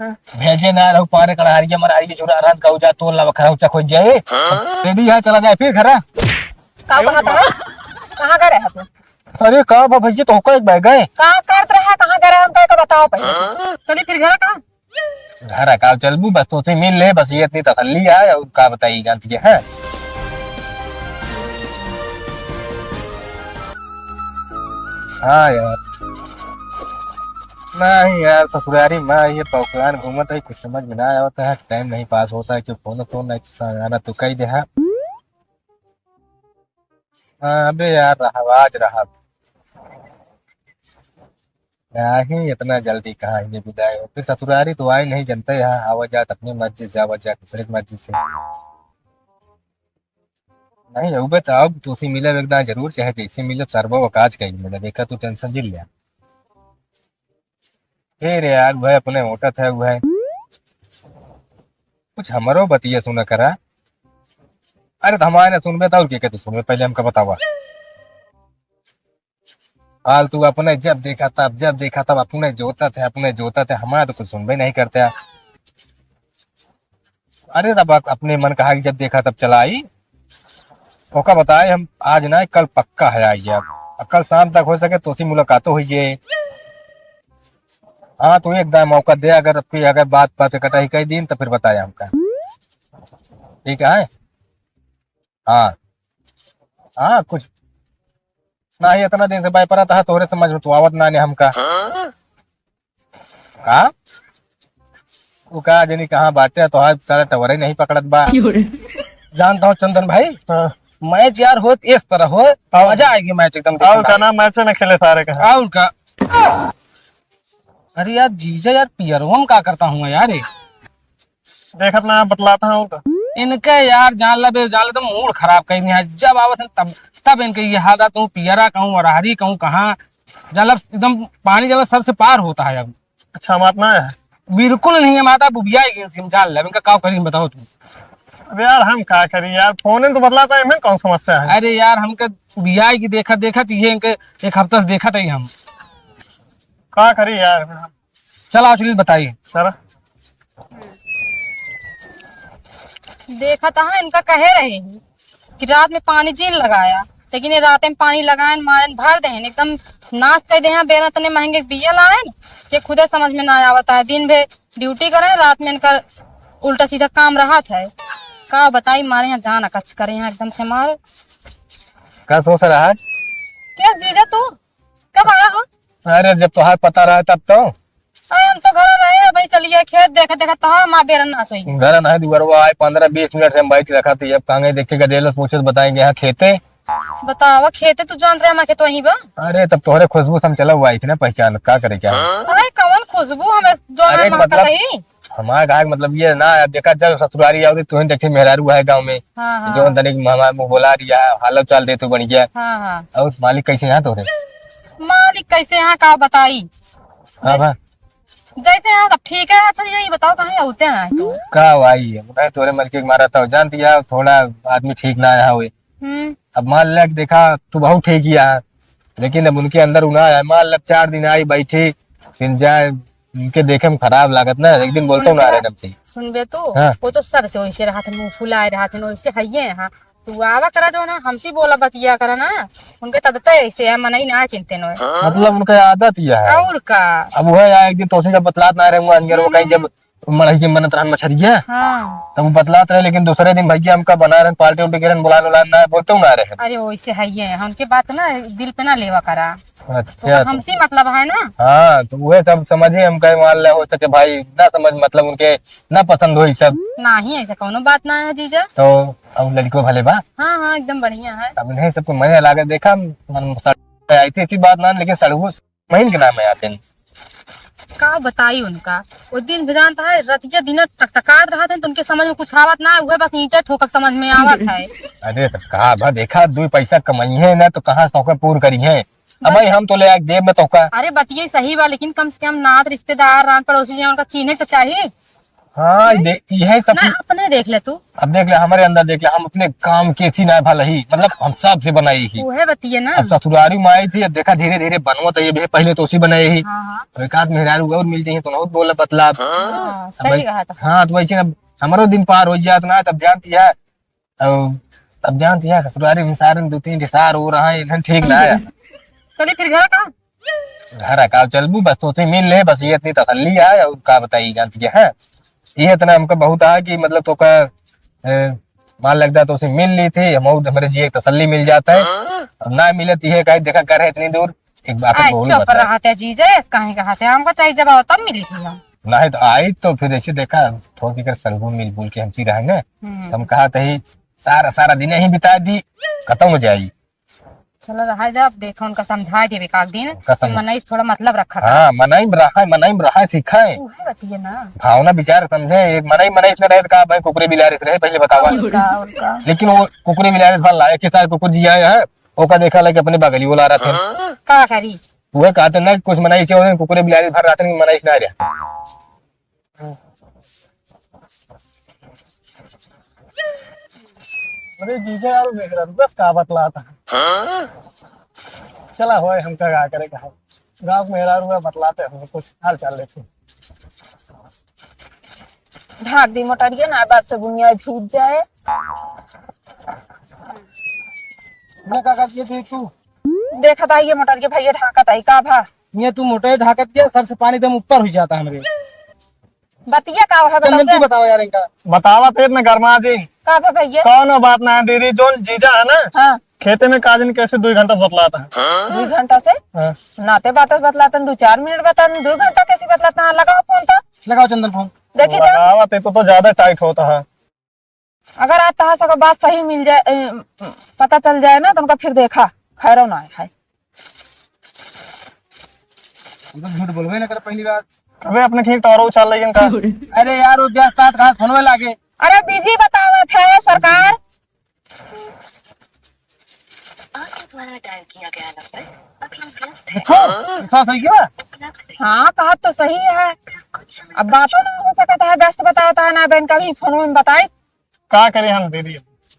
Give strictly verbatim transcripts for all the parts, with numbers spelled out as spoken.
हाँ। भेजे ना रहू पारे कड़ारिया मरारी के चुरा रहत गऊ जा तोल लावा खरौचा खोज जाए। हाँ? रेडी है, चला जाए फिर घरा। का कहत है? कहाँ गए रहे तू? अरे का बा भैया, तोहका एक बैग है। का करत रहा, कहाँ गए रहे हमका एक बताओ पहले। हाँ? चली फिर घरा का? घरा का चलबू, बस तोसे मिल ले, बस ये इतनी तसल्ली है, और का बताई जानती है, हैं? हाँ यार, नहीं यार, ससुरारी माँ ये पौकलान घूमत है, कुछ समझ में ना आवत है, टाइम नहीं पास होता है, क्यों फोन तो नहीं आना तो कही दे है। हाँ, अबे यार, रहा, आज रहा। नहीं, इतना जल्दी कहाँ ये विदाई हो? फिर ससुरारी तो आई नहीं, जनते हैं, आवा जात अपनी मर्जी से, आवा जात दूसरे की मर्जी से। नहीं, अउबे तो अब तोसी मिलब एक दां जरूर, चाहे जैसे मिलब, सरबा वो काज कहीं मिले, देखा तू टेंशन जिन लिया। फिर यार, वह अपने होटत है, वह कुछ हमरो बतिया सुना करा। अरे, तो हमारे ना सुनबे, तो और के, के तू सुनबे, पहले हमका बतावा। फालतू अपने जब देखा तब, जब देखा तब अपने जोतत है, अपने जोतत है, हमारे तो कुछ सुनबे नहीं करते हैं। अरे, तब अप-, अपने मन कहा कि जब देखा तब चला आई। ओका बताए हम आज ना, कल पक्का है आई जाब। और कल शाम तक हो सके तोसी मुलाकातो हुई जे। हाँ, तो एक दाए मौका दे, अगर कोई अगर बात बात कटाई कई दिन तो फिर बताए हमका। ठीक है? हाँ। हाँ, कुछ नहीं, इतना दिन से बाय परत है, तोहरे समझ में तो आवत ना ने हमका। का? वो का जनी कहाँ बाटे, तोहार साला टवरे नहीं पकड़त बा। क्यों रे? जानता हूँ चंदन भाई, हाँ। मैच यार होत इस तरह हो, और मजा आएगी मैच एकदम देखने और का में। ना मैच ना खेले सारे का। और का? अरे यार जीजा यार, पियरवा में का करता हूँ यार ये? देखत ना बतलाता हूँ तो। इनके यार जान ले बे, जान ले तो मूड खराब कर दिया है। जब आवत है तब, तब इनके ये हाल रहता हूँ, पियरा कहूँ, अरहरी कहूँ, कहाँ जान ले एकदम पानी जान ले सर से पार होता है अब। अच्छा, हमार ना है। बिल्कुल नहीं है माता, बुबिया ही गेंद से हम जान ले, इनका का करी हम बताओ तुम। अब यार हम का करी यार, फोन तो बतलाता है, इनमें कौन समस्या है? अरे यार हमके बुबिया की देखत देखत ये इनके एक हफ्ता से देखत है हम। का करी यार? चला, चली बताई। चला। देखत हा, इनका कहे रहे हैं कि रात में पानी जिन लगाया, लेकिन ये रात में पानी लगाएन, मारेन, भर देहेन, एकदम नाश कर दे हैं। बेरा तने महंगे बिया लाएन, ये खुदे समझ में ना आवत है। दिन भे ड्यूटी करें, रात में इनकर उल्टा सीधा काम रहत है। का बताई, मारे यहाँ जान अकच करे यहाँ एकदम से मार। का सोच रहा आज? क्या जीजा तू? कब आया हो? अरे, जब तोहार पता रहा तब तो। अरे, हम तो घर रहे हैं भाई, चलिए खेत देखे देखे तो हम आ बेरन ना सोई। घर ना है, दुआरवा आए, पन्द्रह बीस मिनट से हम बैठ रखा थी। अब कहाँ गए, देखे गदेलस पूछे तो बताएंगे, हाँ, खेते। बतावा, खेते तू जान रहे, हमारे खेत वहीं बा। अरे, तब तोहरे खुशबू से हम चला हुआ, इतना पहचान, का करे क्या? अरे, कौन खुशबू? हमें जो अरे, हम मतलब, कतई? हमारे गाय के मतलब ये ना, देखा, जब ससुरारी आओ, तुहें देखे मेहरारू है गाँव में। हाँ, हाँ। जो तनिक हमारे मुँह बोला रिया, हालत चाल दे तू बढ़िया। हाँ, हाँ। और मालिक कैसे हैं तोरे? मालिक कैसे हैं, का बताई? हाँ, जैस-, हाँ। जैसे हैं सब ठीक है। अच्छा, ये बताओ, कहाँ होते हैं तू? का भाई, नहीं, तोरे मलके के मारा था, जानती है, थोड़ा आदमी ठीक ना आया हुए। हम्म। अब मान ले कि देखा, तू बहुत ठीक ही है, लेकिन अब उनके अंदर उना है। मान ले, चार दिन आई बैठी, फिर जाए, इनके देखे में खराब लागत ना, एक दिन बोलते ना रहे हमसे। सुनबे तू, हाँ। वो तो सबसे वैसे रहत है, मुंह फुलाए रहत है, वैसे है ये, हाँ। तू आवा करा जो ना, हमसे बोला बतिया करा ना, उनके तदते ऐसे है, मनई ना चिंते नो। मतलब उनका आदत यह है। और का? अब वो है, एक दिन तोसे जब बतलात ना रहे, वो अंजर वो कहीं जब मड़ई के बनत रहन मछरिया। हाँ। तब वो बतलात रहे, लेकिन दूसरे दिन भैया हमका बना रहन, पार्टी उल्टी के रहन, बुलान उलान ना, बोलते हूँ ना रहे। अरे, वैसे है ये, उनके बात ना दिल पे ना लेवा करा। अच्छा, तो तो हमसे मतलब है ना। हाँ, तो वह सब समझे, हम कहे, मान ले, हो सके भाई, ना समझ, मतलब, उनके ना पसंद हो, ये सब। नहीं, ऐसा कोनो बात ना है, जीजा। तो अब लड़को भले बा। हाँ, हाँ, एकदम बढ़िया है। अब इन्हें सबको मजा लागे, देखा, मन सड़-, आई थी, ऐसी बात ना, लेकिन सड़ुओ महीन के नाम है आते हैं। का बताई उनका, वो दिन भी जानता है, रतिया दिन टकटकात रहत हैं, तो उनके समझ में कुछ आवत ना है, उहे बस ईंटे ठोकब समझ में आवत है। अरे, तो का भा देखा, दुई पैसा कमाई है ना, तो कहाँ से ओकर पूर करी है? अब भाई, हम तो ले आके देब में तोहका। अरे, बतिये सही बा, लेकिन कम से कम नात रिश्तेदार, रान पड़ोसी जे उनका चीन्हे तो चाहिए। हाँ, दे-, यही सब ना, अपने देख ले तू। अब देख ले, हमरे अंदर देख ले, हम अपने काम के सी ना भल ही, मतलब, हम सबसे बनाई ही। उहे बतिये ना। अब ससुरारी में आई थी, अब देखा, धीरे धीरे बनवत है, ये भी पहले तो उसी बनाई ही। हाँ, हाँ। तो एक आध मेहरारू और मिल जाइए, तो बहुत बोला बतला। हाँ, अब सही भाई, कहा था। हाँ, तो वैसे अब हमरो दिन पार हो जात ना, तब जानती है, अब, अब जानती है, ससुरारी में सारे दो तीन ठे सार हो रहा है, इन्हें ठीक ना है। चलिए फिर घर का। घर का चलबू, बस तोसे मिल ले, बस ये इतनी तसल्ली है, और का बताई, जानती है, हैं? ये इतना हमका बहुत आ कि मतलब तोका, ए, मान लगता तोसे मिल ली थी, हम और हमरे जिए एक तसल्ली मिल जाता है। अब ना मिलत है, कहीं देखा कर है इतनी दूर, एक बात आई, बोल चुप बता। रहा था जीजा, ऐसे काहे कहा था? हमको चाहिए जब आओ तब मिली थी हम। नहीं तो आई तो फिर ऐसे देखा, थोड़ी कर सरगुन मिल बोल के हम ची रहे ना। हम्म। हम कहा था ही सारा, सारा दिन यहीं बिता दी, खत्म हो जाई। चलो रहा दे, अब देखो उनका समझा देवे काल दिन उनका कि सम-, मनई से थोड़ा मतलब रखा करो। हाँ, मनई में रहा, मनई में रहा सिखाए। उहे बतिये ना। भावना विचार समझे, एक मनई, मनई से न रहे तो का भाई कुकुरे बिलारे से रहे, पहले बतावा। और का, और का। लेकिन वो कुकुरे बिलारे से भला, एक ही साल कुकुर जिया है, ओका देखा ले कि अपने बगली वो ला रहा था। का करी? वह कहते ना कि कुछ मनई से होते, कुकुरे बिलारे से भर रहा था, लेकिन मनई से ना रहा। अरे जीजा यार, मेहरारू बस का बतलाता है। चला होए, हमका का करे का है। गाँव के मेहरारू है, बतलाते हैं कुछ हाल चाल लेते हैं। ढाक दी मोटरिया ना, बार से बुनिया भीज जाए। ये का करती है तू? देखत आई ये मोटरिया भैया ढाकत आई का भा? ये तू मोटर ढाकत के सर से पानी एकदम ऊपर हुई जाता हमरे। बतिया का है, चंदन, बताओ तू बे। बताओ यार इनका। बतावा तेरे ने गरमा जी। का बे भैया? कौनो बात ना है दीदी, जोन जीजा है ना, हाँ। खेते में का दिन कैसे दो घंटा से बतलाता है। दो घंटा से? हाँ। नाते बातों से बतलाता है, दो चार मिनट बता, दो घंटा कैसे बतलाता है? लगाओ फोन तो। लगाओ चंदन फोन। देखी तो। लगावा ते तो, तो ज्यादा टाइट होता है। अगर आज तहां से बात सही मिल जाए, ए, पता चल जाए ना, तो उनका फिर देखा, खैरो ना है। हम तो झूठ बोलबे ना करे पहली बार। अबे, अपने खेत टोरो उछाल लेकिन का? अरे यार, वो व्यस्त आत कहाँ से फोनवे लागे? अरे, बिजी बतावत है सरकार। आपके द्वारा डायल किया गया नंबर अभी व्यस्त है। देखो, ऐसा सही क्या? हाँ, कहा तो सही है। अब बातों ना हो सकत है, व्यस्त बतावत है ना, बहन का भी फोन में बताई। का करे हम दीदी?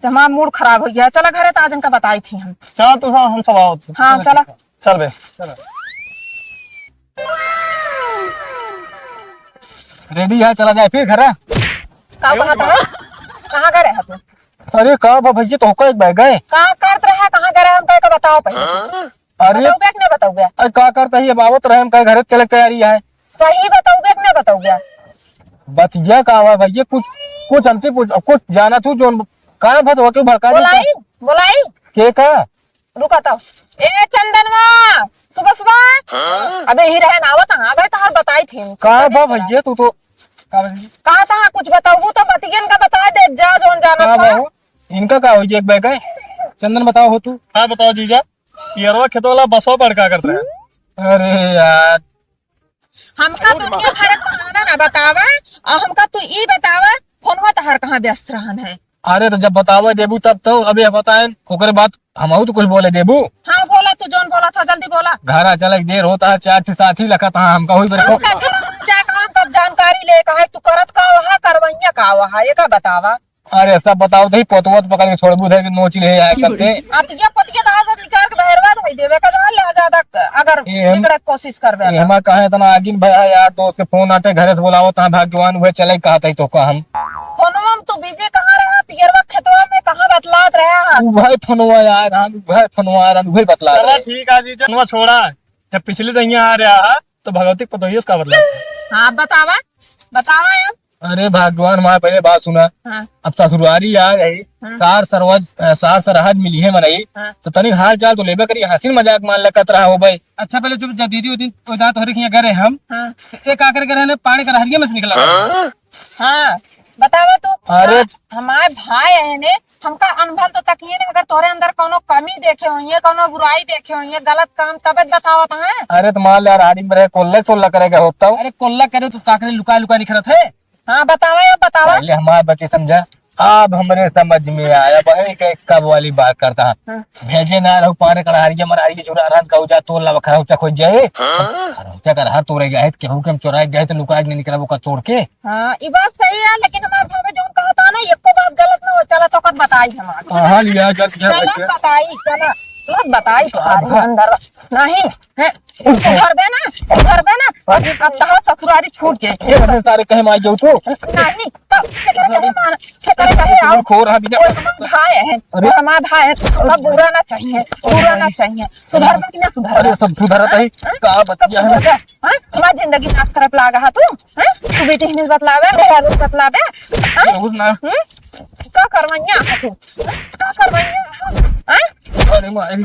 तो हमारा मूड खराब हो गया। चला घरे, तो आज इनका बताई थी हम। चला तू सा-, हम सब आओ। हाँ, चला। चल बे। चला। रेडी है, चला जाए फिर घरे। का बात है? कहाँ गए रहे तू? अरे का बा भैया, तोहका एक बैग है। का करत रहा, कहाँ गए रहे, हमका एक बताओ पहले। अरे। बताओगे कि ना बताओगे? अरे का करता ही, अब आवत रहे, हम कहे घरे चले के तैयारी है। सही बताओगे कि ना बताओगे? बतिया का हुआ भैया, कुछ, कुछ हमसे पूछ, कुछ जाना तू जोन, का भत हो क्यों भड़का देता? बोलाई, बोलाई। के का? रुका तो। ए चंदनवा, सुबह सुबह। हाँ? अबे ही रहे ना आवत, हाँ भाई, तहार बताई थी। का बा भैया, तू तो, का भैया? कहा था कुछ बताऊबू तो बतियन का बता दे, जा जोन जाना का था। बा हो? इनका का हो, एक बैग है? चंदन बताओ हो तू। हाँ बताओ जीजा, पियरवा खेतवा वाला बसवा पर का करत रहे? अरे यार। हमका दुनिया भर के बहाना ना बतावा, और हमका तू ई बतावा, फोनवा तहार कहाँ व्यस्त रहन है? अरे तो जब बतावे देबू तब तो, अबे बताएन, ओकरे बाद हमहू तो कुछ बोले देबू। हाँ बोला, तू जोन बोला था जल्दी बोला। घर आ चले, देर होता है, चार ठे साथी लखत हाँ हमका हुई बरको। हमका घर आ जाए, कहाँ कब जानकारी ले, कहा तू करत का वहा, करवैया का वहा, ये का बतावा? अरे सब बताओ, दही पोतवत पकड़ के छोड़बू, धर के नोच ले आए करते। अतिया पतिया दाल सब निकाल के बहरवा धई देवे, कजवा ले ज्यादा अगर ए, हम, बिगड़े के कोशिश करबे ए, तो। हमा कहे इतना आगिन भया यार, दोस्त के फोन आटे, घरे से बोलावत है, भाग्यवान उहे चले कहत है तो का हम। फोनवा में तू बिजी कहाँ रहा? पियरवा खेतवा में कहाँ बतलात रहा? उहे फोनवा यार, हम उहे फोनवा यार, उहे बतलात चला रहे। ठीक है जी, जनवा छोड़ा, जब पिछले दहिया आ रहा है, तो भगवती के पतोहियो से का बतलात है? हाँ, बतावा, बतावा यार। अरे भगवान, हमारे पहले बात सुना। हाँ। अब ससुरारी आ गई, हाँ। सार सरवज, अ, सार सरहज मिली है मनई, हाँ। तो तनी हाल चाल तो लेबे करी, हंसी मजाक मान लगत रहा हो भाई। अच्छा, पहले चुप जा दीदी, वो दिन, वो दांत हो रही गए हम, हाँ। तो एक आकर के रहने पानी का रहरिया में से निकला। हाँ। हाँ, बतावा तू। अरे। हाँ, हमारे भाई है ने, हमका अनभल तो तकिए ने, अगर तोरे अंदर कोनो कमी देखे होइए, कोनो बुराई देखे होइए, गलत काम, तबे बतावत हैं। अरे तो मान ले यार, आदमी रहे, कोल्ले सोल्ला करेगा होता हूँ। अरे कोल्ला करे तो का करे, लुका लुका निखरत है। हाँ, बतावा या बतावा। पहले हमार बतिया समझा। अब हमरे समझ में आया, बहन के कब वाली बात करता है। हाँ। भेजे ना रहू पाने कड़हारिया मरारिया चुरा रहत कहू जा तोर लावा खरौचा खोज जाए। हाँ। खरौचा कर हाथ तोरे गए, केहू के हम चोराए गए तो लुका के नहीं निकला वो का तोड़ के। हाँ, ई बात सही है, लेकिन हमार भावे जौन कहता ना, एको बात गलत ना हो। चला तो कत बताई हमार। कहाँ लिया जब क्या चला बच्चे? बताई, चला। मत बताई तो आज हाँ। अंदर। नहीं, हैं? सुधरबे ना, सुधरबे ना। अब तहार ससुरारी छूट जाए। ये अपने तारे कहे मार जाऊ तू। नहीं, तो केकरे कहे मार, केकरे कहे आओ। खो रहा बिना। वो हमार भाई है, अरे। वो हमार भाई है, तो बुरा ना चाहिए, बुरा ना चाहिए। सुधरबे कि ना सुधरबे? अरे सब सुधरत है, हाँ? का बतिया है? सुधरबे, हाँ? हमार जिंदगी नाश करब लागा है तू, हाँ? तू बेटी हिनिस बतलावे, मेरा रूप बतलावे, हाँ? बहुत ना। हम्म? का करवैया है तू? का करवैया है? हाँ? अरे माई,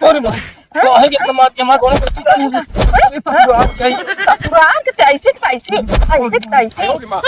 अरे माई, हाँ? काहे के इतना मार के मार, कौन सी गाली है? अरे ससुराल चाहिए। ससुराल के तैसी के तैसी, ऐसी के तैसी, हाँ?